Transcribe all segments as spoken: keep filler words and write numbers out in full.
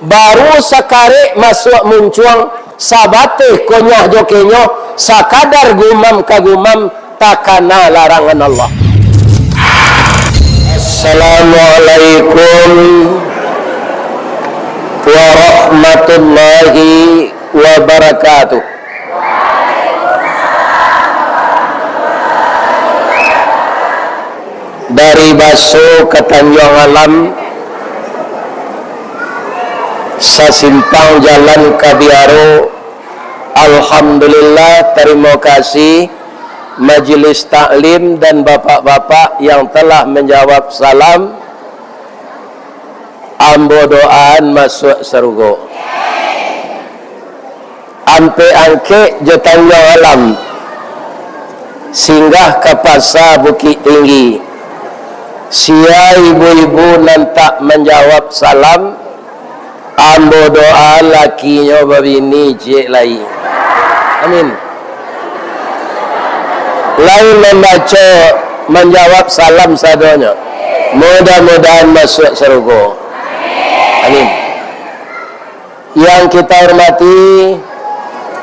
Baru sakarek masuak muncuang, sabateh konyah jo kenyo, sakadar gumam ka gumam, takana larangan Allah. Assalamualaikum warahmatullahi wabarakatuh. Dari Baso ka Tanjuang Alam, sasimpang jalan ka Biaro. Alhamdulillah, tarimo kasih majelis taklim dan bapak-bapak yang telah manjawab salam. Ambo doaan masuak sarugo. Ampek Angkek jo Tanjuang Alam, singgah ka Pasa Bukik Tinggi. Sia ibu-ibu nan tak manjawab salam, ambo doa lakinyo babini ciek lai. Amin. Lai mambaco, manjawab salam sadonyo. Mudah-mudahan masuak sarugo. Amin. Yang kita hormati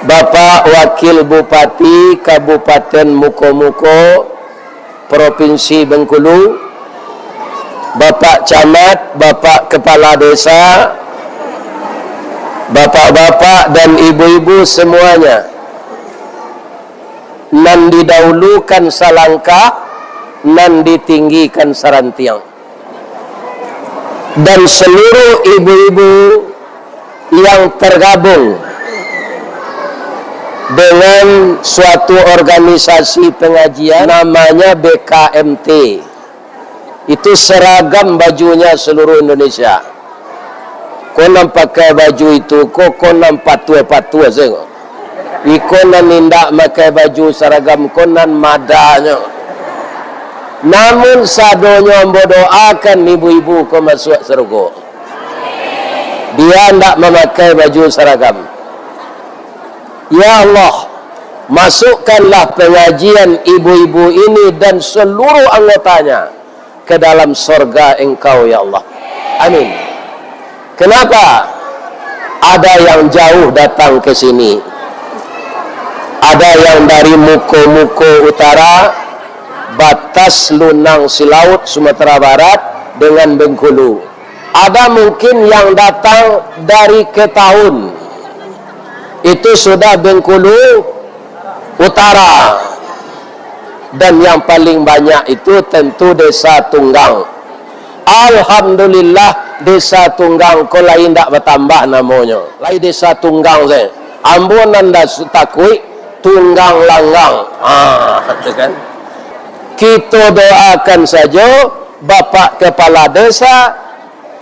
Bapak Wakil Bupati Kabupaten Muko-Muko, Provinsi Bengkulu, Bapak Camat, Bapak Kepala Desa, bapak-bapak dan ibu-ibu semuanya, nan didahulukan salangkah, nan ditinggikan sarantiang, dan seluruh ibu-ibu yang tergabung dengan suatu organisasi pengajian namanya B K M T. Itu seragam bajunya seluruh Indonesia. Ko nan pakai baju itu, ko, ko nan patuah-patuah sajo. Iko nan indak makai baju saragam, ko nan madanyo. Namun sadonyo ambo doakan ibu-ibu ko masuak sarugo. Dia ndak mamakai baju saragam. Ya Allah, masukkanlah pengajian ibu-ibu ini dan seluruh anggotanya ke dalam sorga Engkau, ya Allah. Amin. Kenapa? Ada yang jauh datang ke sini. Ada yang dari Muko-Muko Utara, batas Lunang Silaut, Sumatera Barat dengan Bengkulu. Ada mungkin yang datang dari Ketaun. Itu sudah Bengkulu Utara. Dan yang paling banyak itu tentu Desa Tunggang. Alhamdulillah, Desa Tunggang ko lai ndak batambah namonyo. Lai Desa Tunggang sajo. Ambo nan das-, takuik Tunggang Langgang. Ah, tu kan. Kito doakan sajo Bapak Kepala Desa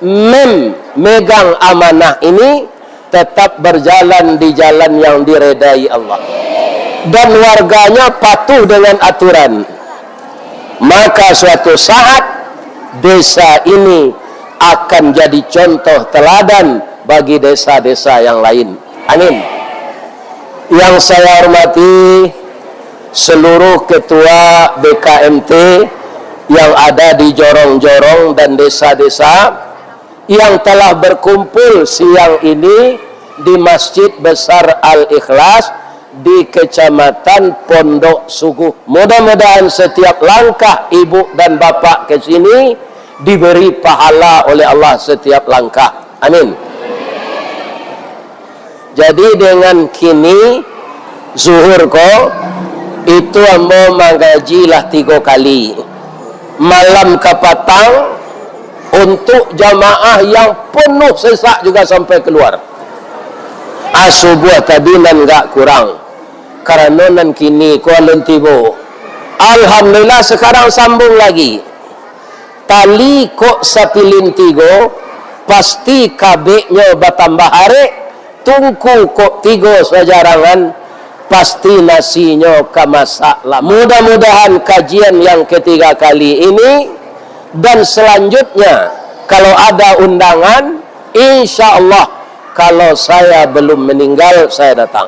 mem-, megang amanah ini tetap berjalan di jalan yang diredai Allah. Dan warganya patuh dengan aturan. Maka suatu saat, desa ini akan jadi contoh teladan bagi desa-desa yang lain. Amin. Yang saya hormati seluruh ketua B K M T yang ada di jorong-jorong dan desa-desa, yang telah berkumpul siang ini di Masjid Besar Al-Ikhlas di Kecamatan Pondok Suguh. Mudah-mudahan setiap langkah ibu dan bapak ke sini diberi pahala oleh Allah setiap langkah. Amin. Jadi, dengan kini, zuhur ko, itu ambo mangaji lah tigo kali. Malam ka patang, untuk jamaah yang penuh sesak juga sampai keluar. Ah, subuah tadi nan agak kurang, karano nan kini ko alun tibo. Alhamdulillah, sekarang sambung lagi. Tali kok sapilin tigo, pasti kabeknyo batambah arek, tungku kok tigo sajarangan, pasti nasinyo ka masak lah. Mudah-mudahan kajian yang ketiga kali ini dan selanjutnya, kalau ada undangan, insya Allah, kalau saya belum meninggal, saya datang.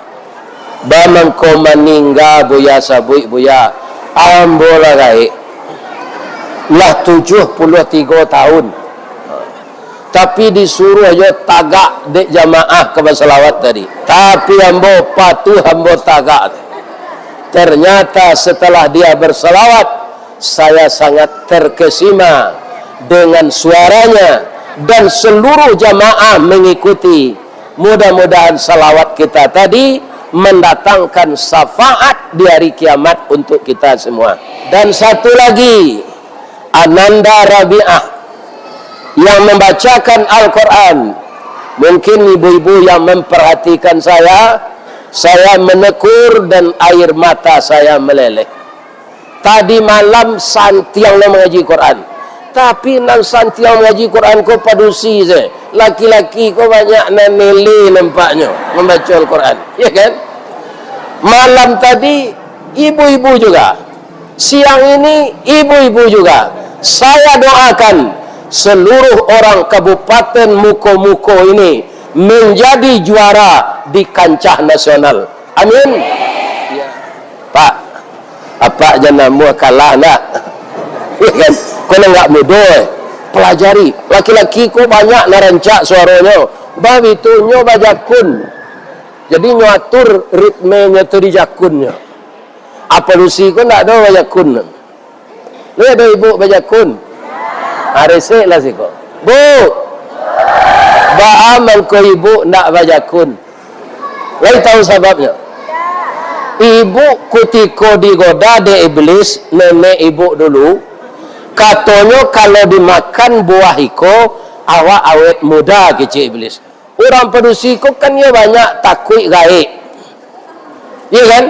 Ba mangko maningga Buya sabuik, Buya, ambo lah gaek. Lah tujuah puluah tigo tahun. Tapi disuruh jo tagak dek jamaah ka basalawat tadi. Tapi ambo patuh, ambo tagak. Ternyata setelah dia bersalawat, saya sangat terkesima dengan suaranya dan seluruh jamaah mengikuti. Mudah-mudahan salawat kita tadi mendatangkan syafaat di hari kiamat untuk kita semua. Dan satu lagi, Ananda Rabiah yang membacakan Al-Quran. Mungkin ibu-ibu yang memperhatikan saya, saya menekur dan air mata saya meleleh. Tadi malam santiang lo mangaji Quran. Tapi nan santiang mangaji Quran ko padusi se. Laki-laki ko banyak nan nele nampaknyo mambaco Al-Quran. Ya kan? Malam tadi, ibu-ibu juga. Siang ini, ibu-ibu juga. Saya doakan seluruh orang Kabupaten Muko-Muko ini menjadi juara di kancah nasional. Amin. Pak, apak jan namuah kalah ndak? Ya kan? Ko nan agak mudo, eh. Pelajari. Laki-laki ko banyak nan rancak suaronyo. Bah, bitu nyo bajakun. Jadi nyo atur ritmenyo tu di jakunnyo. Apo lusi ko ndak ado bajakun. Lu ado ibu bajakun? Ha, reseklah siko. Bu! Baa mangko ibu ndak bajakun? Lai tahu sababnyo? Ibu kutiko digoda dek iblis, nenek ibu dulu, katonyo, "Kalau dimakan buah iko, awak awet muda," kecek iblis. Urang padusi ko kan iyo banyak takuik gaek. Iyo kan?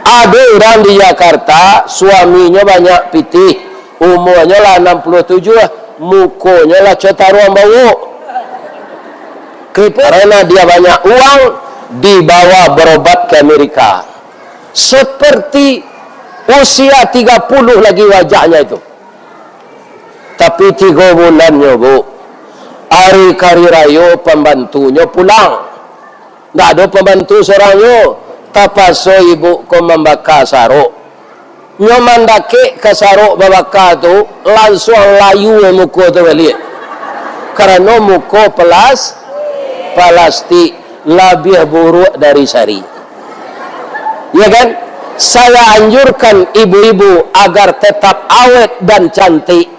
Ado urang di Jakarta, suaminyo banyak pitih, umuanyo lah anam puluah tujuah, mukonyo lah co taruang bauak. Karena dia banyak uang, dibawa berobat ke Amerika. Seperti usia tiga puluh lagi wajahnya itu. Tapi tigo bulannyo, Bu, ari kari rayo pambantunyo pulang. Ndak ado pambantu sorangnyo, tapaso ibu ko mambaka sarok. Nyo mandakek ka sarok babaka tu, lansuang layu muko tu baliak. Karano muko pelas-, plastik, labiah buruak dari sari. Ya kan? Saya anjurkan ibu-ibu agar tetap awet dan cantik.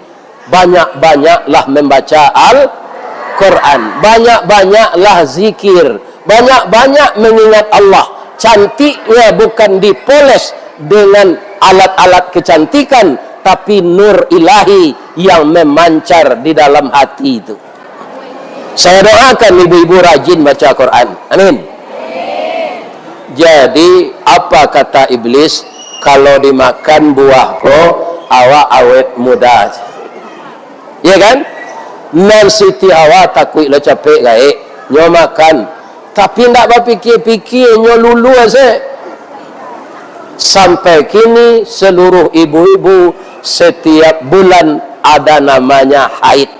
Banyak-banyaklah membaca Al-Quran, banyak-banyaklah zikir, banyak-banyak mengingat Allah. Cantiknya bukan dipoles dengan alat-alat kecantikan, tapi nur ilahi yang memancar di dalam hati itu. Saya doakan ibu-ibu rajin baca Quran. Amin. Jadi, apa kata iblis? Kalau dimakan buah ko, awak awet muda. Ya kan? Nan Siti Hawa takuik lo capek gaek, nyo makan. Tapi ndak bapikia-pikia, nyo lulua se. Sampai kini, seluruh ibu-ibu setiap bulan ada namanya haid.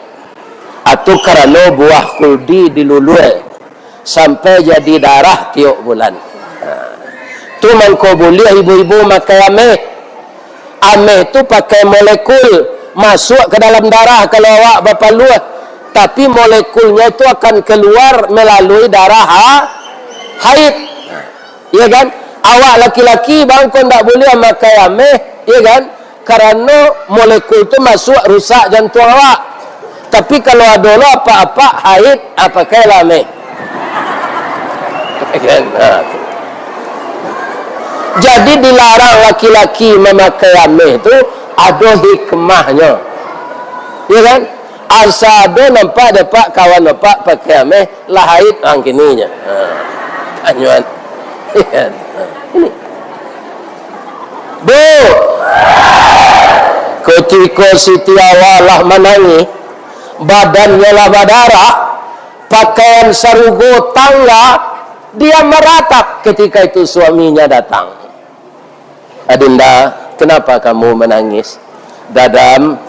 Atau karano buah kuldi dilulua sampai jadi darah tiok bulan. Ha. Tu mangko buliah ibu-ibu makai ameh. Ameh tu pakai molekul, masuak ka dalam darah kalau awak bapaluah. Tapi molekulnya itu akan keluar melalui darah ha-, haid. Iya kan? Awak laki-laki bangko ndak buliah makai ameh, iya kan? Karano molekul tu masuak rusak jantuang awak. Tapi kalau ado lo apak-apak haid, ah, pakailah ameh. Kan? Ha. Jadi dilarang laki-laki mamakai ameh tu ado hikmahnyo. Iya kan? Asa ado nampak dek apak kawan apak pakai ameh, lah haid ang kininyo. Ha. Anyuan. Iya. Ini. Bu, kutiko Siti Hawa lah manangih, badannyo lah badarah, pakaian sarugo tangga, dia meratap ketika itu suaminya datang. "Adinda, kenapa kamu menangis?" "Dadam,"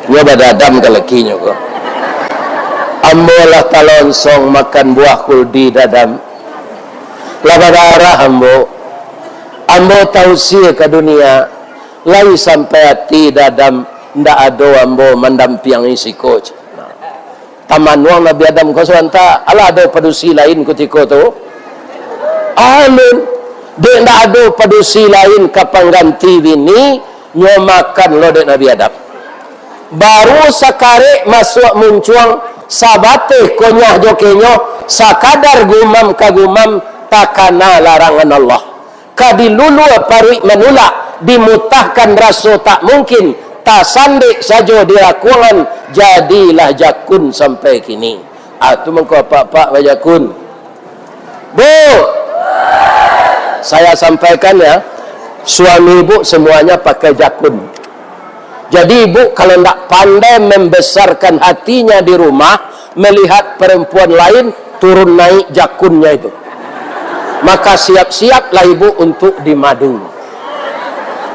nyo badadam ka lakinyo ko. "Ambo lah talonsong makan buah kuldi, Dadam. Lah badarah ambo. Ambo tausia ka dunia. Lai sampai ati, Dadam, ndak ado ambo mandampiangi siko." Manuang Nabi Adam ko sabanta, alah ado padusi lain kutiko tu? Alun. Dek ndak ado padusi lain ka pangganti bini, nyo makan lo dek Nabi Adam. Baru sakarek masuak muncuang, sabateh konyah jo kenyo, sakadar gumam ka gumam, takana larangan Allah. Ka dilulua paruik manulak, dimutahkan raso tak mungkin, tasandek sajo di rakuangan, jadilah jakun sampai kini. Ah, tu mangko apak-apak bajakun. Bu, saya sampaikan ya, suami ibu semuanya pakai jakun. Jadi ibu kalau ndak pandai membesarkan hatinya di rumah, melihat perempuan lain, turun naik jakunnya itu. Maka siap-siaplah ibu untuk dimadu.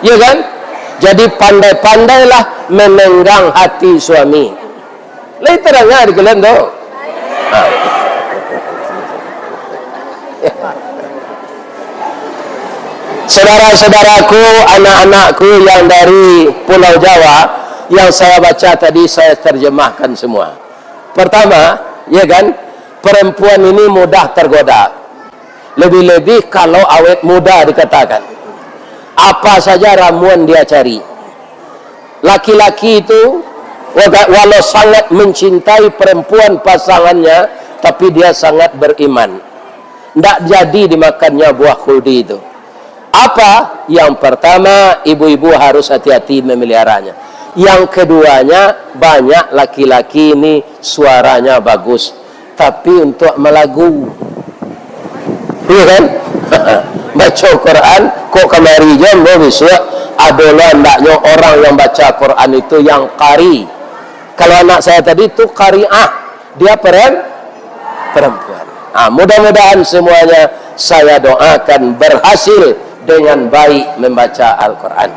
Ya kan? Jadi pandai-pandailah menenggang hati suami. Lai tadanga di kalian tu? Ha. Saudara-saudaraku, anak-anakku yang dari Pulau Jawa, yang saya baca tadi, saya terjemahkan semua. Pertama, ya kan, perempuan ini mudah tergoda. Lebih-lebih kalau awet muda dikatakan. Apa saja ramuan dia cari. Laki-laki itu, waga-, walau sangat mencintai perempuan pasangannya, tapi dia sangat beriman. Ndak jadi dimakannya buah khuldi itu. Apa? Yang pertama, ibu-ibu harus hati-hati memeliharanya. Yang keduanya, banyak laki-laki ini suaranya bagus, tapi untuk malagu. Iya kan? Baca Quran, kok kamari je, ambo bisuak, adolah andaknyo orang yang baca Quran itu yang qari. Kalau anak saya tadi tu qariah, dia peren-, perempuan. Ah, mudah-mudahan semuanya saya doakan berhasil dengan baik membaca Al-Quran.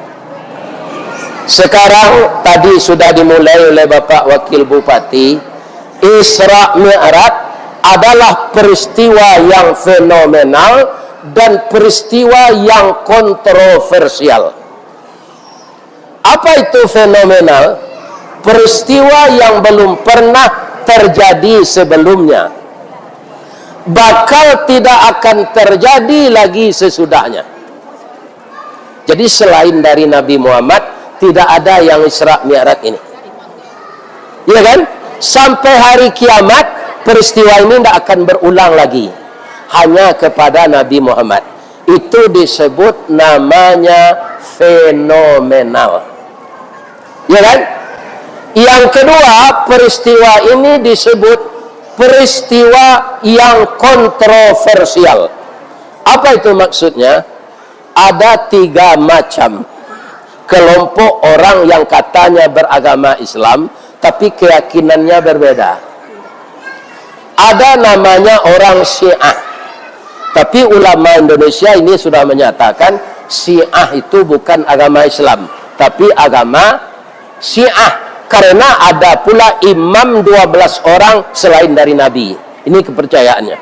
Sekarang, tadi sudah dimulai oleh Bapak Wakil Bupati, Isra Mi'raj adalah peristiwa yang fenomenal dan peristiwa yang kontroversial. Apa itu fenomenal? Peristiwa yang belum pernah terjadi sebelumnya. Bakal tidak akan terjadi lagi sesudahnya. Jadi, selain dari Nabi Muhammad, tidak ada yang Isra Mi'raj ini. Iya kan? Sampai hari kiamat, peristiwa ini tidak akan berulang lagi. Hanya kepada Nabi Muhammad. Itu disebut namanya fenomenal. Ya kan? Yang kedua, peristiwa ini disebut peristiwa yang kontroversial. Apa itu maksudnya? Ada tiga macam kelompok orang yang katanya beragama Islam, tapi keyakinannya berbeda. Ada namanya orang Syiah. Tapi ulama Indonesia ini sudah menyatakan Syiah itu bukan agama Islam, tapi agama Syiah. Karena ada pula imam dua belas orang selain dari Nabi. Ini kepercayaannya.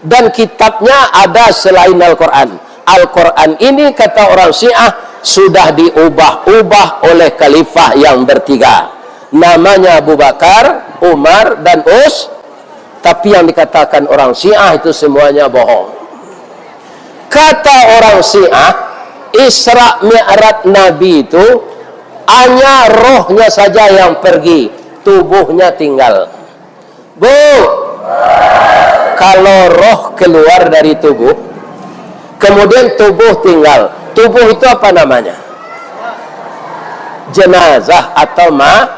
Dan kitabnya ada selain Al-Quran. Al-Quran ini, kata orang Syiah, sudah diubah-ubah oleh khalifah yang bertiga. Namanya Abu Bakar, Umar, dan Us. Tapi yang dikatakan orang Syiah itu semuanya bohong. Kata orang Syiah, Isra Mi'raj Nabi itu hanya rohnya saja yang pergi, tubuhnya tinggal. Bu, kalau roh keluar dari tubuh, kemudian tubuh tinggal, tubuh itu apa namanya? Jenazah atau ma-,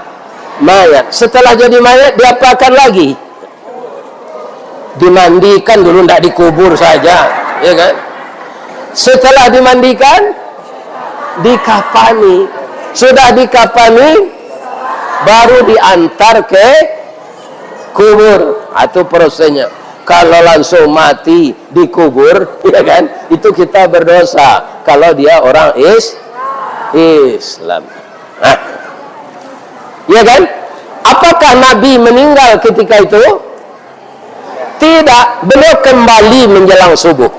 mayat. Setelah jadi mayat, diapakan lagi? Dimandikan dulu, ndak dikubur saja, ya kan? Setelah dimandikan, dikapani. Sudah dikapani, baru diantar ke kubur. Ah, itu prosesnya. Kalau langsung mati dikubur, ya kan? Itu kita berdosa. Kalau dia orang is-, Islam. Nah. Ya kan? Apakah Nabi meninggal ketika itu? Tidak. Beliau kembali menjelang subuh.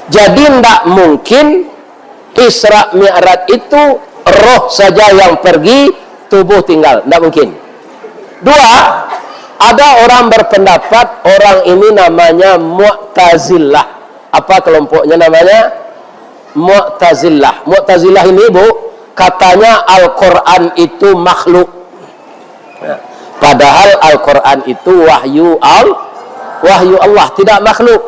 Jadi, ndak mungkin Isra Mi'raj itu roh saja yang pergi, tubuh tinggal. Ndak mungkin. Dua, Ada orang berpendapat orang ini namanya Mu'tazilah. Apa kelompoknya namanya? Mu'tazilah. Mu'tazilah ini, Bu, katanya Al-Quran itu makhluk. Ya. Padahal Al-Quran itu wahyu Al-, wahyu Allah, tidak makhluk.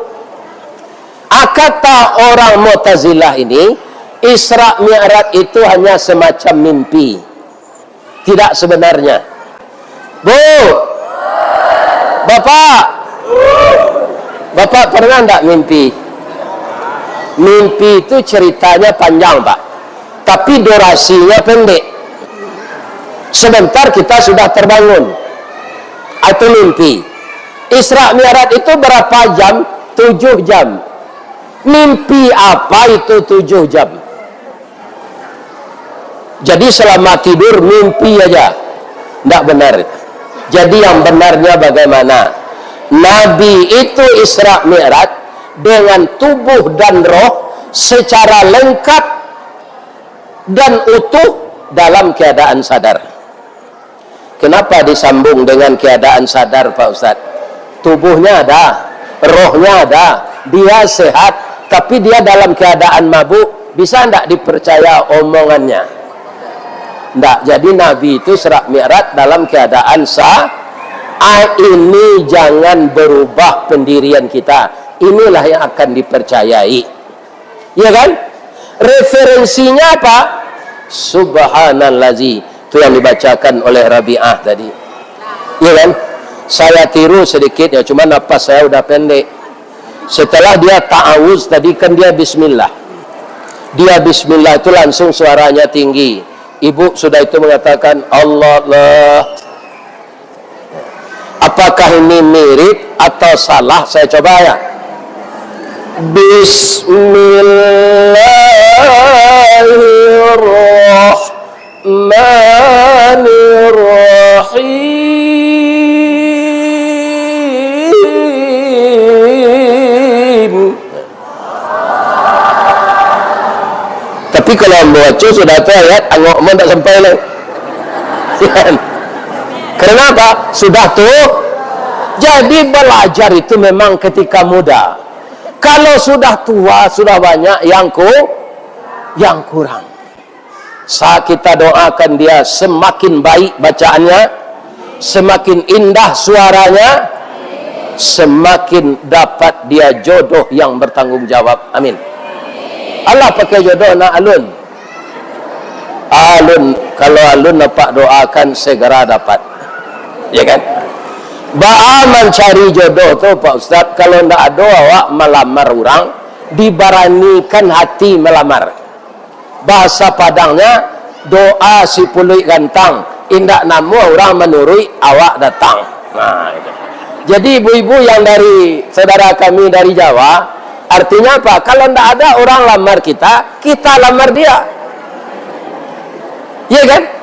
Ah, kata orang Mu'tazilah ini, Isra Mi'raj itu hanya semacam mimpi. Tidak sebenarnya. Bu, Bapak, Bapak pernah ndak mimpi? Mimpi itu ceritanya panjang, Pak. Tapi durasinya pendek. Sebentar kita sudah terbangun. Atau mimpi. Isra Mi'raj itu berapa jam? Tujuh jam. Mimpi apa itu tujuh jam? Jadi selama tidur mimpi aja. Ndak benar. Jadi yang benarnya bagaimana? Nabi itu Isra Mi'raj dengan tubuh dan roh secara lengkap dan utuh dalam keadaan sadar. Kenapa disambung dengan keadaan sadar, Pak Ustaz? Tubuhnya ada, rohnya ada, dia sehat, tapi dia dalam keadaan mabuk, bisa ndak dipercaya omongannya? Ndak. Jadi Nabi itu Isra Mi'raj dalam keadaan sa-, ah, ini jangan berubah pendirian kita. Inilah yang akan dipercayai. Ya kan? Referensinya apa? Subhanallazi. Itu yang dibacakan oleh Rabi'ah tadi. Ya kan? Saya tiru sedikit ya, cuma napas saya udah pendek. Setelah dia ta'awuz tadi kan dia bismillah. Dia bismillah itu langsung suaranya tinggi. Ibu sudah itu mengatakan, "Allah, Allah." Apakah ini mirip atau salah? Saya coba ya. Bismillahirrahmanirrahim. Tapi kalau ambo baco sudah tu ayat, angok ambo ndak sampai lai. Karena apa? Sudah tu. Jadi belajar itu memang ketika muda. Kalau sudah tua, sudah banyak yang ku-, yang kurang. Sa-, kita doakan dia semakin baik bacaannya, semakin indah suaranya, semakin dapat dia jodoh yang bertanggung jawab. Amin. Allah pakai jodoh nak alun. Alun, kalau alun nampak doakan segera dapat. Ya kan? Baa mancari jodoh tu, Pak Ustaz, kalau ndak ado awak malamar urang, dibaranikan hati malamar. Bahasa Padangnya, doa si puluik gantang, indak namuah urang manuruik, awak datang. Nah, itu. Jadi ibu-ibu yang dari saudara kami dari Jawa, artinya apa? Kalau ndak ada orang lamar kita, kita lamar dia. Iya kan?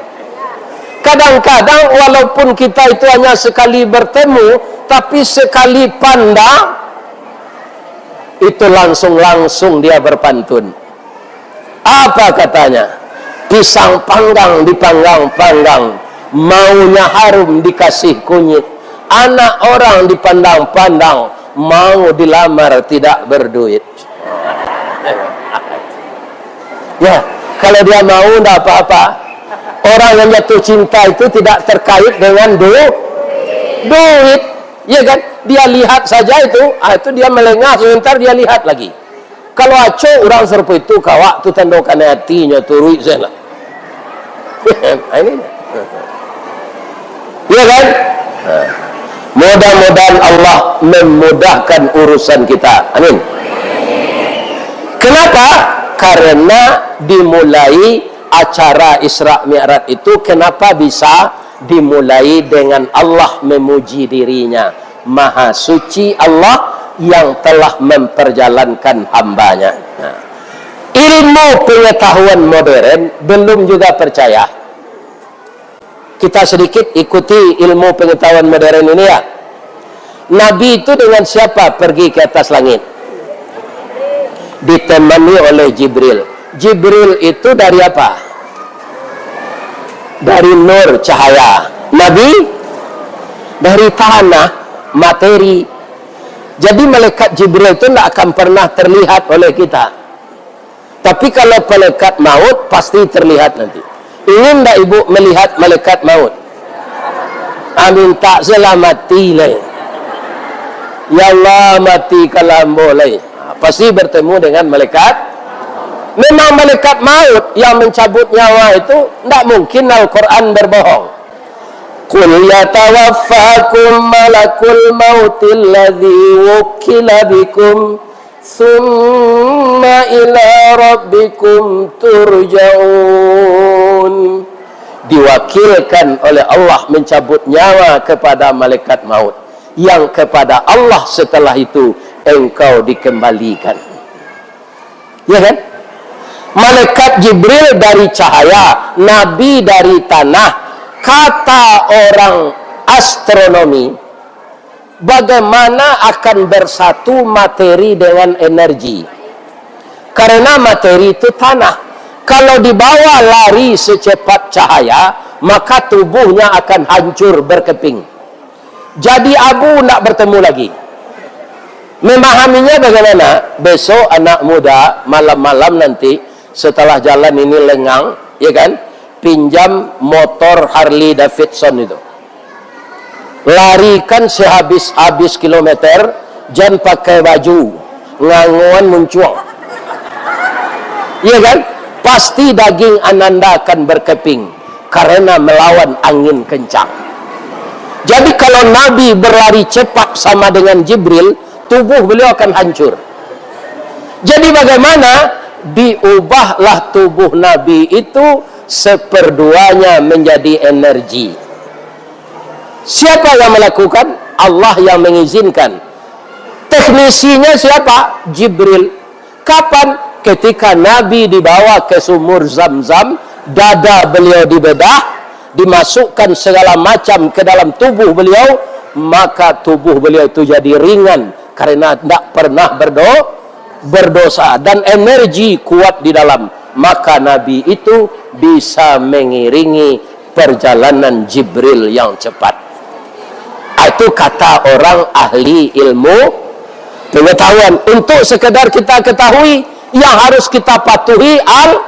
Kadang-kadang walaupun kita itu hanya sekali bertemu, tapi sekali pandang, itu langsung-langsung dia berpantun. Apa katanya? Pisang panggang dipanggang-panggang, maunya harum dikasih kunyit. Anak orang dipandang-pandang, mau dilamar tidak berduit. Ya, kalau dia mau, ndak apa-apa. Orang yang jatuh cinta itu tidak terkait dengan du-, duit. Ya kan? Dia lihat saja itu, ah, itu dia melengah, sebentar dia lihat lagi. Kalau acok urang sarupo itu, ka awak tu tando kanai atinyo, turuik sajolah. Ah, ini. Iya kan? Nah. Mudah-mudahan Allah memudahkan urusan kita. Amin. Kenapa? Karena dimulai acara Isra Mi'raj itu, kenapa bisa dimulai dengan Allah memuji dirinya? Maha suci Allah yang telah memperjalankan hambanya. Nah, ilmu pengetahuan modern belum juga percaya. Kita sedikit ikuti ilmu pengetahuan modern ini ya. Nabi itu dengan siapa pergi ke atas langit? Ditemani oleh Jibril. Jibril itu dari apa? Dari nur, cahaya. Nabi, Dari tanah, materi. Jadi, malaikat Jibril tu ndak akan pernah terlihat oleh kita. Tapi kalau malaikat maut, pasti terlihat nanti. Ingin ndak ibu melihat malaikat maut? Ah, minta salah mati lai. Ya Allah, mati kalambo lai. Ah, pasti bertemu dengan malaikat. Memang malaikat maut yang mencabut nyawa itu, ndak mungkin Al-Quran berbohong. Qul yatawaffakum malakul mautil ladzi wukkila bikum, tsumma ila rabbikum turja'un. Diwakilkan oleh Allah mencabut nyawa kepada malaikat maut, yang kepada Allah setelah itu engkau dikembalikan. Ya kan? Malaikat Jibril dari cahaya, Nabi dari tanah. Kata orang astronomi, bagaimana akan bersatu materi dengan energi? Karena materi itu tanah. Kalau dibawa lari secepat cahaya, maka tubuhnya akan hancur berkeping. Jadi abu, ndak bertemu lagi. Memahaminya bagaimana? Besok anak muda, malam-malam nanti, setelah jalan ini lengang, ya kan? Pinjam motor Harley Davidson itu. Larikan sehabis-habis kilometer, jan pakai baju, ngangoan muncuang. Iya kan? Pasti daging ananda akan berkeping karena melawan angin kencang. Jadi, kalau Nabi berlari cepat sama dengan Jibril, tubuh beliau akan hancur. Jadi, bagaimana? Diubahlah tubuh Nabi itu seperduanya menjadi energi. Siapa yang melakukan? Allah yang mengizinkan. Teknisinya siapa? Jibril. Kapan? Ketika Nabi dibawa ke sumur Zam-Zam, dada beliau dibedah, dimasukkan segala macam ke dalam tubuh beliau, maka tubuh beliau itu jadi ringan karena tidak pernah berdo-, berdosa, dan energi kuat di dalam, maka Nabi itu bisa mengiringi perjalanan Jibril yang cepat. Ah, itu kata orang ahli ilmu pengetahuan. Untuk sekedar kita ketahui, yang harus kita patuhi Al-,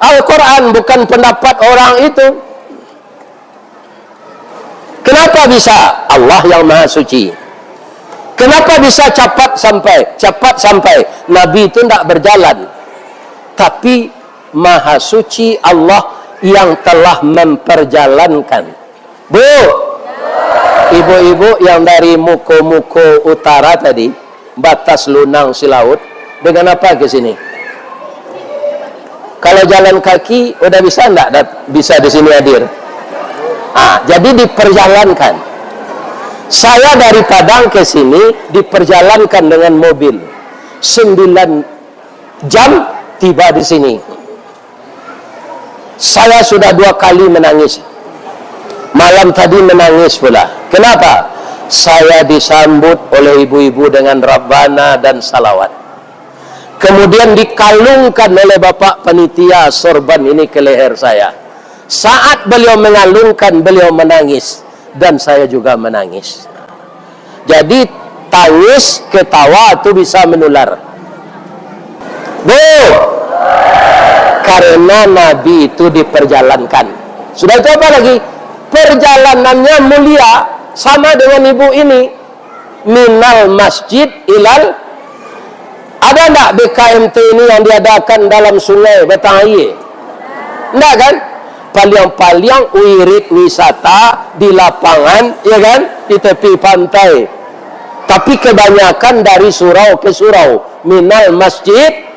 Al-Quran, bukan pendapat orang itu. Kenapa bisa? Allah yang Maha Suci. Kenapa bisa cepat sampai? Cepat sampai. Nabi itu ndak berjalan. Tapi Maha Suci Allah yang telah memperjalankan. Bu, ibu-ibu yang dari Muko-Muko Utara tadi, batas Lunang Silaut, dengan apa ke sini? Kalau jalan kaki, udah bisa ndak dat-, bisa di sini hadir? Ah, jadi diperjalankan. Saya dari Padang ke sini diperjalankan dengan mobil. Sembilan jam tiba di sini. Saya sudah dua kali menangis. Malam tadi menangis pula. Kenapa? Saya disambut oleh ibu-ibu dengan Rabbana dan salawat. Kemudian dikalungkan oleh bapak panitia sorban ini ke leher saya. Saat beliau mengalungkan, beliau menangis. Dan saya juga menangis. Jadi, tangis, ketawa tu bisa menular. Bu, karena Nabi itu diperjalankan. Sudah itu apa lagi? Perjalanannya mulia, sama dengan ibu ini. Minal masjid ilal, ada ndak B K M T ini yang diadakan dalam sungai, batang aia? Ndak kan? Paliang-paliang wirid wisata di lapangan, ya kan? Di tepi pantai. Tapi kebanyakan dari surau ke surau, minal masjid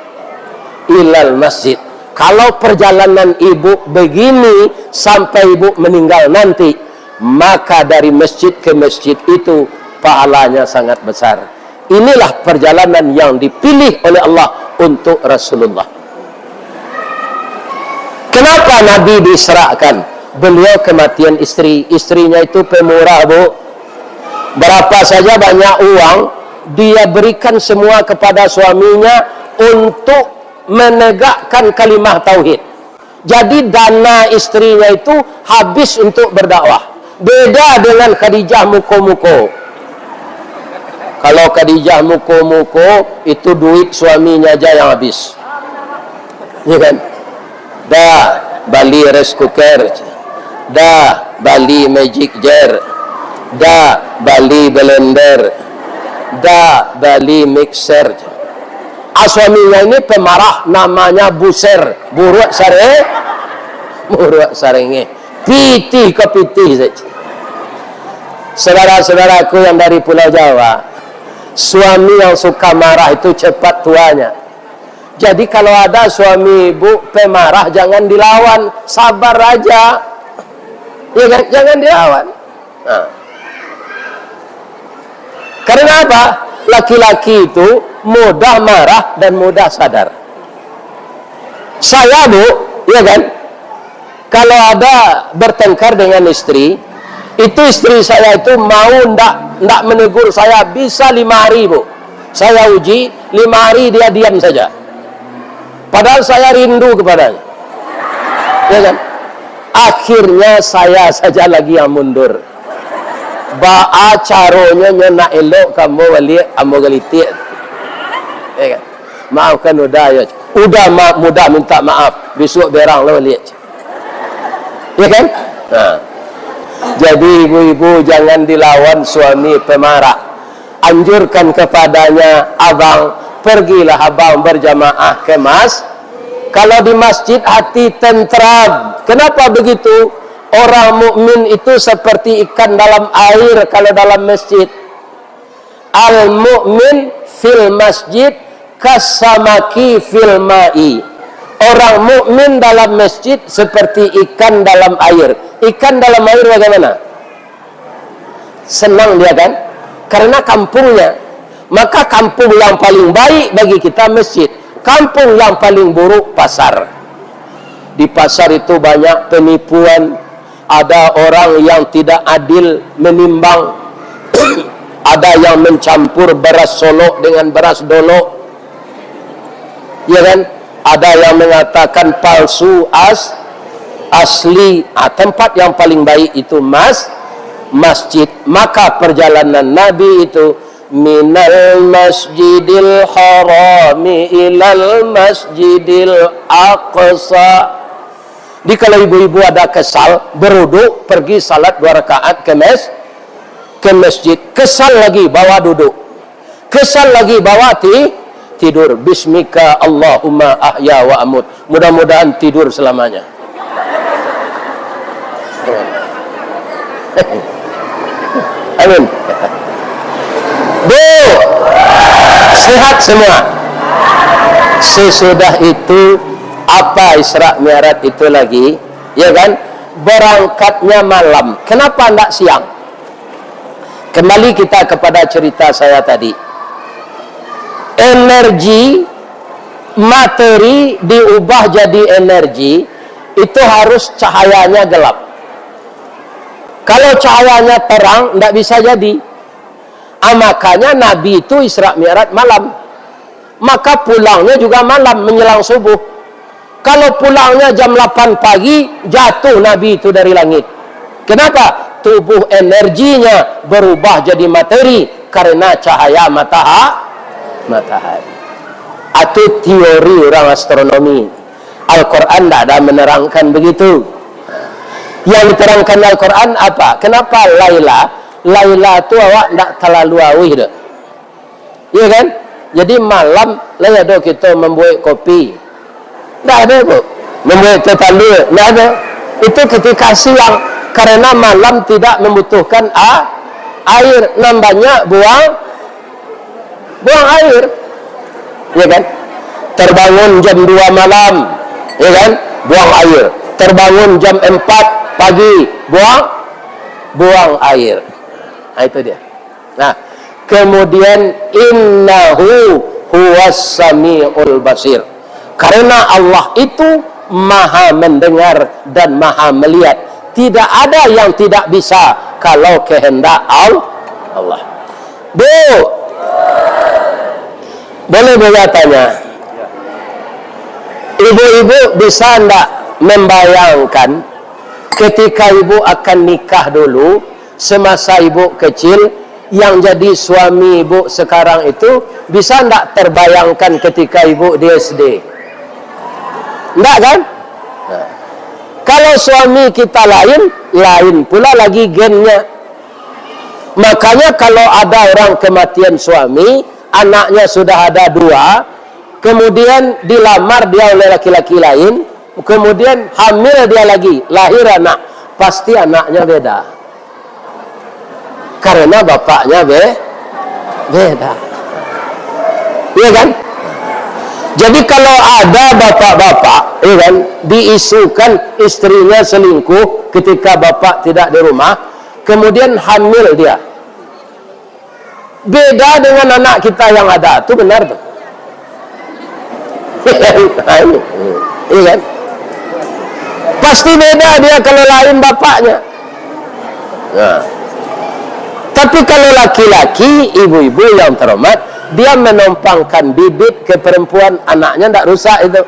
ilal masjid. Kalau perjalanan ibu begini sampai ibu meninggal nanti, maka dari masjid ke masjid itu pahalanya sangat besar. Inilah perjalanan yang dipilih oleh Allah untuk Rasulullah. Kenapa Nabi diisrakan? Beliau kematian istri. Istrinya itu pemurah, Bu. Berapa saja banyak uang, dia berikan semua kepada suaminya untuk menegakkan kalimah tauhid. Jadi, dana istrinya itu habis untuk berdakwah. Beda dengan Khadijah muko-muko. Kalau Khadijah muko-muko, itu duit suaminya aja yang habis. Ya kan? Dah bali rice cooker, dah bali magic jar, dah bali blender, dah bali mixer. Ah, suaminya ini pemarah, namanya Buser, buruak sare, buruak sarengeh. Pitih ka pitih saja. Saudara-saudaraku yang dari Pulau Jawa, suami yang suka marah itu cepat tuanya. Jadi, kalau ada suami ibu pemarah, jangan dilawan, sabar aja. Ya kan? Jangan dilawan. Nah. Karena apa? Laki-laki itu mudah marah dan mudah sadar. Saya, Bu, ya kan? Kalau ada bertengkar dengan istri, itu istri saya itu mau ndak, ndak menegur saya bisa lima hari, Bu. Saya uji, lima hari dia diam saja. Padahal saya rindu kepadanya. Ya kan? Akhirnya saya saja lagi yang mundur. Baa caronyo nyo nak elok ka ambo baliak, ambo galitik. Ya kan? Maafkan Uda, ya. Uda ma-, mudah minta maaf. Bisuak berang lah baliak. Ya kan? Nah. Jadi ibu-ibu jangan dilawan suami pemarah. Anjurkan kepadanya, "Abang, pergilah abang berjamaah ke mas-, kalau di masjid hati tentram." Kenapa begitu? Orang mukmin itu seperti ikan dalam air kalau dalam masjid. Al-mu'min fil masjid kasamaki fil ma'i. Orang mukmin dalam masjid seperti ikan dalam air. Ikan dalam air bagaimana? Senang dia kan? Karena kampungnya. Maka kampung yang paling baik bagi kita masjid. Kampung yang paling buruk pasar. Di pasar itu banyak penipuan, ada orang yang tidak adil menimbang, ada yang mencampur beras Solok dengan beras Dolok, ya kan? Ada yang mengatakan palsu as-, asli. Ah, tempat yang paling baik itu mas-, masjid. Maka perjalanan Nabi itu minal masjidil harami ilal masjidil aqsa. Jadi kalau ibu-ibu ada kesal, beruduk, pergi salat dua rakaat ke mes-, ke masjid. Kesal lagi, bawa duduk. Kesal lagi, bawa ti-, tidur. Bismika Allahumma ahya wa amut. Mudah-mudahan tidur selamanya. Amin. Bu, sehat semua. Sesudah itu, apa Isra Mi'raj itu lagi? Ya kan? Berangkatnya malam. Kenapa ndak siang? Kembali kita kepada cerita saya tadi. Energi materi diubah jadi energi, itu harus cahayanya gelap. Kalau cahayanya terang, ndak bisa jadi. Ah, makanya Nabi itu Isra Mi'raj malam. Maka pulangnya juga malam menjelang subuh. Kalau pulangnya jam lapan pagi, jatuh Nabi itu dari langit. Kenapa? Tubuh energinya berubah jadi materi karena cahaya mataha-, matahari. Itu teori orang astronomi. Al-Quran tidak ada menerangkan begitu. Yang diterangkan Al-Quran apa? Kenapa Laila? Laila tu awak ndak talalu auih doh. Iya kan? Jadi malam lai ado kito mambuek kopi. Ndak ado, Bu. Mambuek teh talua, ndak ado. Itu ketika siang, karena malam tidak membutuhkan a-, air, nan banyak buang, buang air. Iya kan? Terbangun jam dua malam, iya kan? Buang air. Terbangun jam empat pagi, buang, buang air. Nah, itu dia. Nah, kemudian, "Innahu huwas samiul basir." Karena Allah itu Maha mendengar dan Maha melihat. Tidak ada yang tidak bisa kalau kehendak Al-, Allah. Bu, boleh bertanya? Ibu-ibu bisa ndak membayangkan Ketika ibu akan nikah dulu, semasa ibu kecil, yang jadi suami ibu sekarang itu bisa ndak terbayangkan ketika ibu di S D? Ndak, kan? Nah. Kalau suami kita lain, lain pula lagi gennya. Makanya, kalau ada orang kematian suami, anaknya sudah ada dua, kemudian dilamar dia oleh laki-laki lain, kemudian hamil dia lagi, lahir anak, pasti anaknya beda. Karena bapaknya be-, beda. Iya, kan? Jadi, kalau ada bapak-bapak, iya, kan, diisukan istrinya selingkuh ketika bapak tidak di rumah, kemudian hamil dia. Beda dengan anak kita yang ada, tu benar tu. Iya, kan? Pasti beda dia kalau lain bapaknya. Nah. Tapi kalau laki-laki, ibu-ibu yang terhormat, dia menumpangkan bibit ke perempuan, anaknya ndak rusak itu.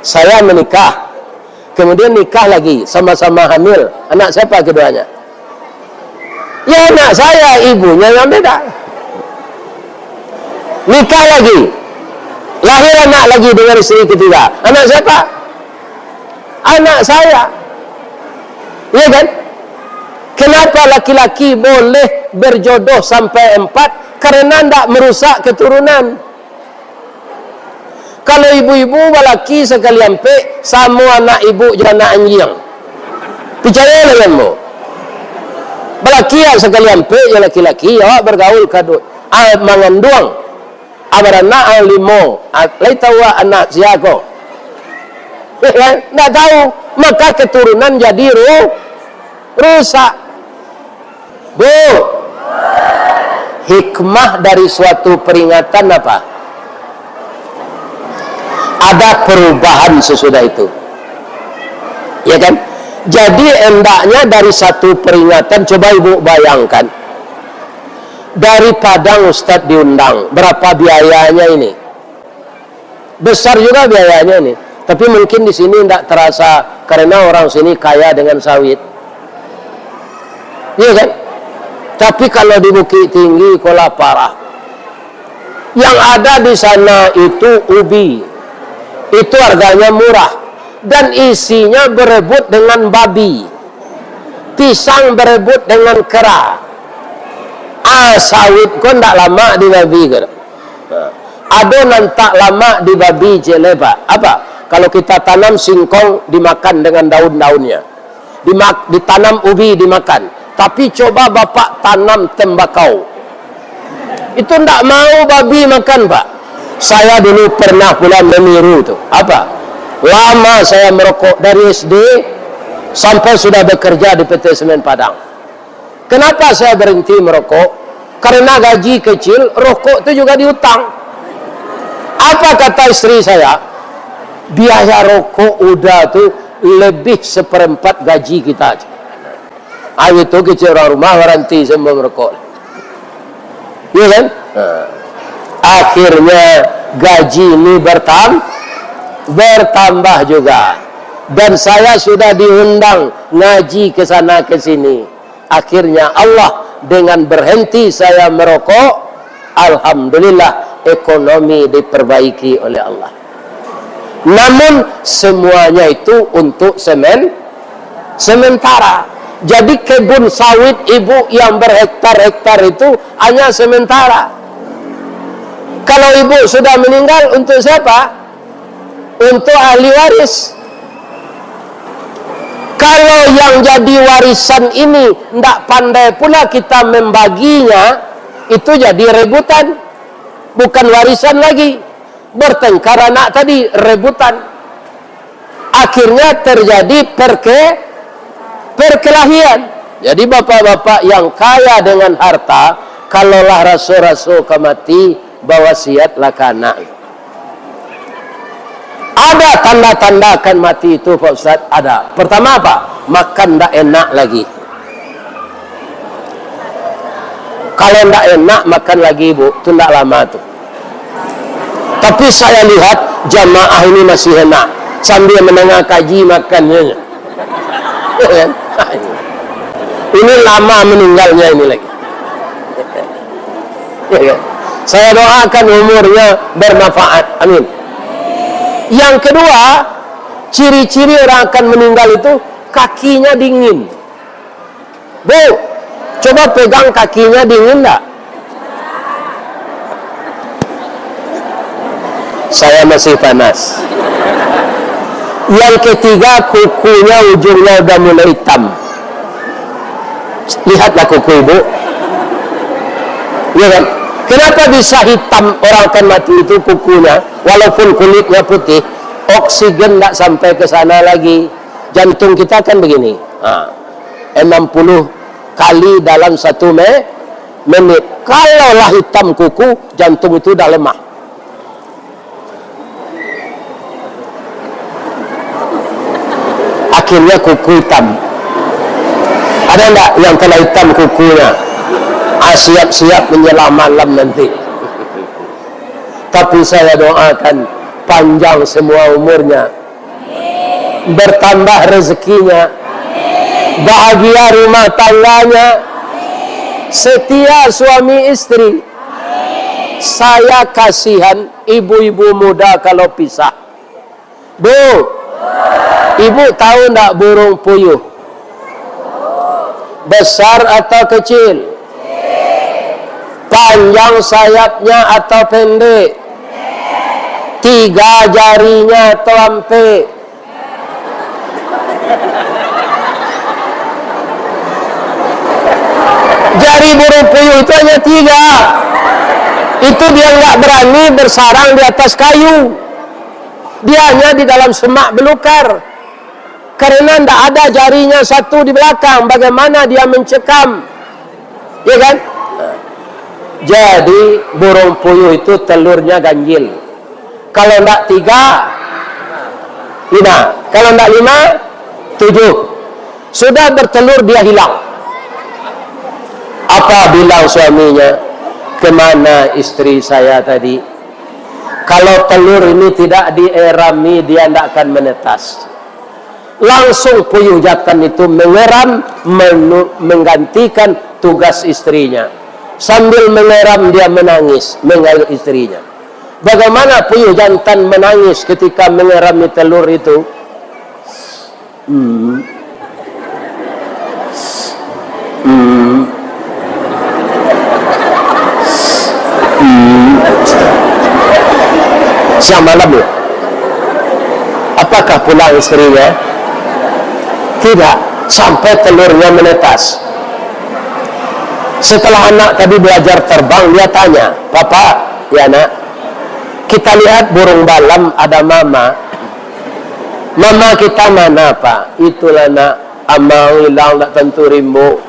Saya menikah, kemudian nikah lagi, sama-sama hamil. Anak siapa keduanya? Ya, anak saya, ibunya yang beda. Nikah lagi. Lahir anak lagi dengan isteri ketiga. Anak siapa? Anak saya. Iya, kan? Kenapa laki-laki boleh berjodoh sampai empat? Karena ndak merusak keturunan. Kalau ibu-ibu balaki sakali ampek, samo anak ibu jo anak anjiang. Picayolah ambo. Balaki awak sakali ampek jo laki-laki, awak bagaul kaduik. Ah, manganduang. Ah, baranak, ah, limo. Ah, lai tahu awak anak sia ko? Ndak tahu. Maka keturunan jadi ru-, rusak. Bu, hikmah dari suatu peringatan apa? Ada perubahan sesudah itu. Ya, kan? Jadi, hendaknya dari satu peringatan, coba ibu bayangkan, dari Padang ustadz diundang, berapa biayanya ini? Besar juga biayanya ini. Tapi mungkin di sini ndak terasa karena orang sini kaya dengan sawit. Iya, kan? Tapi kalau di Bukittinggi, ko lah parah. Yang ada di sana itu ubi. Itu harganya murah. Dan isinya berebut dengan babi. Pisang berebut dengan kera. Ah, sawit ko ndak lamak di babi ko. Nah, ado nan tak lamak di babi, ciek lai, Pak. Apa? Kalau kita tanam singkong, dimakan dengan daun-daunnya. Dimak-, ditanam ubi, dimakan. Tapi coba Bapak tanam tembakau. Itu ndak mau babi makan, Pak. Saya dulu pernah pula meniru tu. Apa? Lama saya merokok, dari S D sampai sudah bekerja di P T Semen Padang. Kenapa saya berhenti merokok? Karena gaji kecil, rokok tu juga diutang. Apa kata istri saya? "Biaya rokok Uda tu lebih seperempat gaji kita." Ah, itu kecil orang rumah, baranti sambil merokok. Iya, kan? Nah. Akhirnya gaji ini bertam-, bertambah juga. Dan saya sudah diundang ngaji ke sana ke sini. Akhirnya Allah, dengan berhenti saya merokok, alhamdulillah, ekonomi diperbaiki oleh Allah. Namun, semuanya itu untuk semen-, sementara. Jadi, kebun sawit ibu yang berhektar-hektar itu hanya sementara. Kalau ibu sudah meninggal, untuk siapa? Untuk ahli waris. Kalau yang jadi warisan ini ndak pandai pula kita membaginya, itu jadi rebutan. Bukan warisan lagi. Bertengkar anak tadi, rebutan. Akhirnya terjadi perke-, perkelahian. Jadi, bapak-bapak yang kaya dengan harta, kalaulah raso-raso ka mati, bawasiatlah ka anak. Ada tanda-tanda akan mati itu, Pak Ustaz? Ada. Pertama apa? Makan ndak enak lagi. Kalau ndak enak, makan lagi, Bu. Tu ndak lama tu. Tapi saya lihat jamaah ini masih enak. Sambil mendengar kaji, makan saja. Ya kan? Ini lama meninggalnya ini lagi. Ya kan? Saya doakan umurnya bermanfaat. Amin. Yang kedua, ciri-ciri orang akan meninggal itu kakinya dingin. Bu, coba pegang kakinya, dingin ndak? Saya masih panas. Yang ketiga, kukunya ujungnya udah mulai hitam. Lihatlah kuku ibu. Ya kan? Kenapa bisa hitam orang akan mati itu kukunya, walaupun kulitnya putih? Oksigen ndak sampai ke sana lagi. Jantung kita kan begini. Ha. Enam puluh kali dalam satu me-, menit. Kalaulah hitam kuku, jantung itu dah lemah. Akhirnya kuku hitam. Ada ndak yang telah hitam kukunya? Ah, siap-siap menjelang malam nanti. Tapi saya doakan panjang semua umurnya, bertambah rezekinya, bahagia rumah tangganya, setia suami istri. Saya kasihan ibu-ibu muda kalau pisah. Bu, ibu tahu ndak burung puyuh? Besar atau kecil? Panjang sayapnya atau pendek? Tiga jarinya atau ampek? Jari burung puyuh itu hanya tiga. Itu dia nggak berani bersarang di atas kayu. Dia hanya di dalam semak belukar. Karena ndak ada jarinya satu di belakang, bagaimana dia mencekam? Ya kan? Jadi, burung puyuh itu telurnya ganjil. Kalau ndak tiga, lima. Kalau ndak lima, tujuh. Sudah bertelur, dia hilang. Apa bilang suaminya, "Kemana istri saya tadi?" Kalau telur ini tidak dierami, dia ndak akan menetas. Langsung puyuh jantan itu mengeram, menu-, menggantikan tugas istrinya. Sambil mengeram, dia menangis, mengalir istrinya. Bagaimana puyuh jantan menangis ketika mengerami telur itu? Hmm. Hmm. Hmm. Siang malam ya? Apakah pulang istrinya? Tidak, sampai telurnya menetas. Setelah anak tadi belajar terbang, dia tanya, "Papa, ya nak, kita lihat burung balam ada mama. Mama kita mana, Pak?" "Itulah nak, amang ilang ndak tantu rimbo.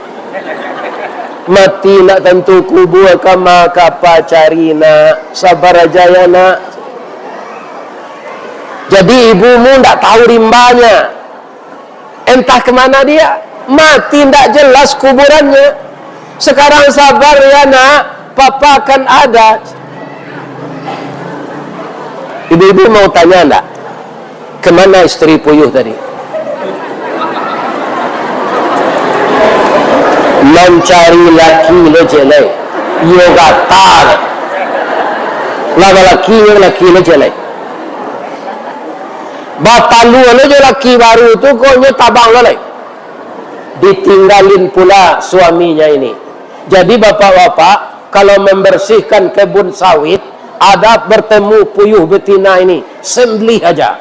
Mati ndak tantu kubua, kama ka apa cari nak. Sabar aja ya nak." Jadi ibumu ndak tahu rimbanya. Entah kemana dia. Mati ndak jelas kuburannya. Sekarang sabar ya nak, papa akan ada. Ibu-ibu mau tanya ndak? Kemana istri puyuh tadi? Mancari laki lo cek lai. Iyo gata. Lah balaki, laki lo cek lai. Batalua lo jo laki baru tu, kok nyo tabang lo lai. Ditinggalin pula suaminya ini. Jadi bapak-bapak, kalau membersihkan kebun sawit, ada bertemu puyuh betina ini, sembelih aja.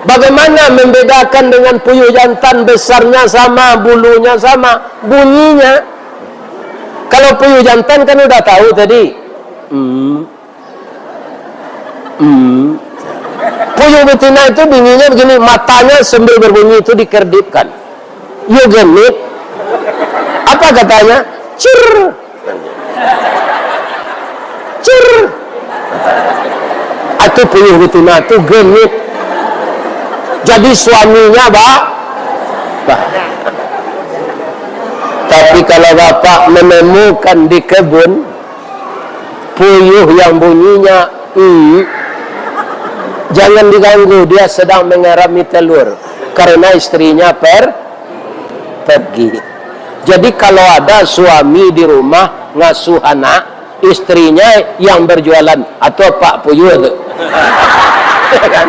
Bagaimana membedakan dengan puyuh jantan, besarnya sama, bulunya sama, bunyinya? Kalau puyuh jantan kan udah tahu tadi. Hmm. Hmm. Puyuh betina itu bunyinya begini, matanya sambil berbunyi itu dikerdipkan. "Yo genit." Apa katanya? "Cir." "Cir." Atau puyuh betina itu genit. Jadi suaminya ba-, ba-, tapi kalau bapak menemukan di kebun, puyuh yang bunyinya, "Hmm." Jangan diganggu, dia sedang mengarami telur karena istrinya per-, pergi. Jadi, kalau ada suami di rumah ngasuh anak, istrinya yang berjualan atau Pak Puyuh tu. Ya kan?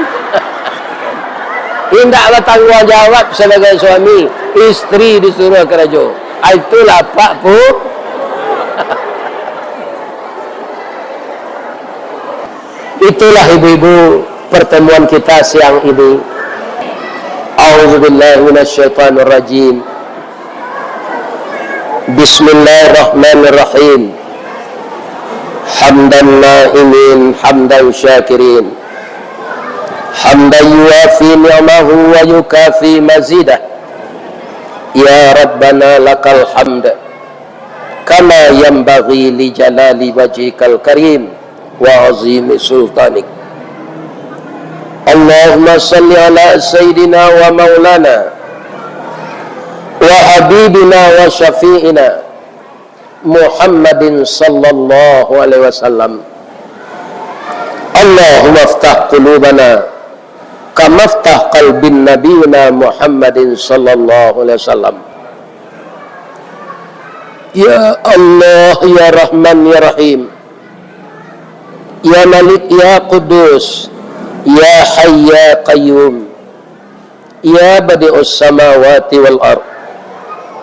Indak batangguang jawab sebagai suami, istri disuruh karajo. Ah, itulah Pak Pu-, Itulah, ibu-ibu, pertemuan kita siang ini. A'udzubillahi minasyaitonirrajim. Bismillahirrahmanirrahim. Hamdan na'imin, hamdan syakirin. Hamdan yuwafi ni'amahu wa yukafi mazidah. Ya Rabbana lakal hamd. Kama yanbaghi li jalali wajhikal karim wa azimi sultanik. Allahumma salli ala sayyidina wa maulana wa habibina wa syafi'ina Muhammadin sallallahu alaihi wasallam. Allahumma aftah qulubana kama aftah qalbin nabiyina Muhammadin sallallahu alaihi wasallam. Ya Allah, ya Rahman, ya Rahim, ya Malik, ya Quddus, ya Hayy, ya Qayyum, ya Badi'us Samawati wal Ard,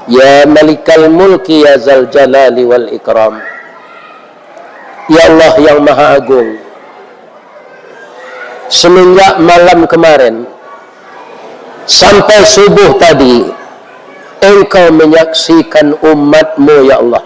ya Malikal Mulki, ya Zal Jalali wal Ikram. Ya Allah yang Maha Agung, semenjak malam kemarin sampai subuh tadi, Engkau menyaksikan umat-Mu, ya Allah.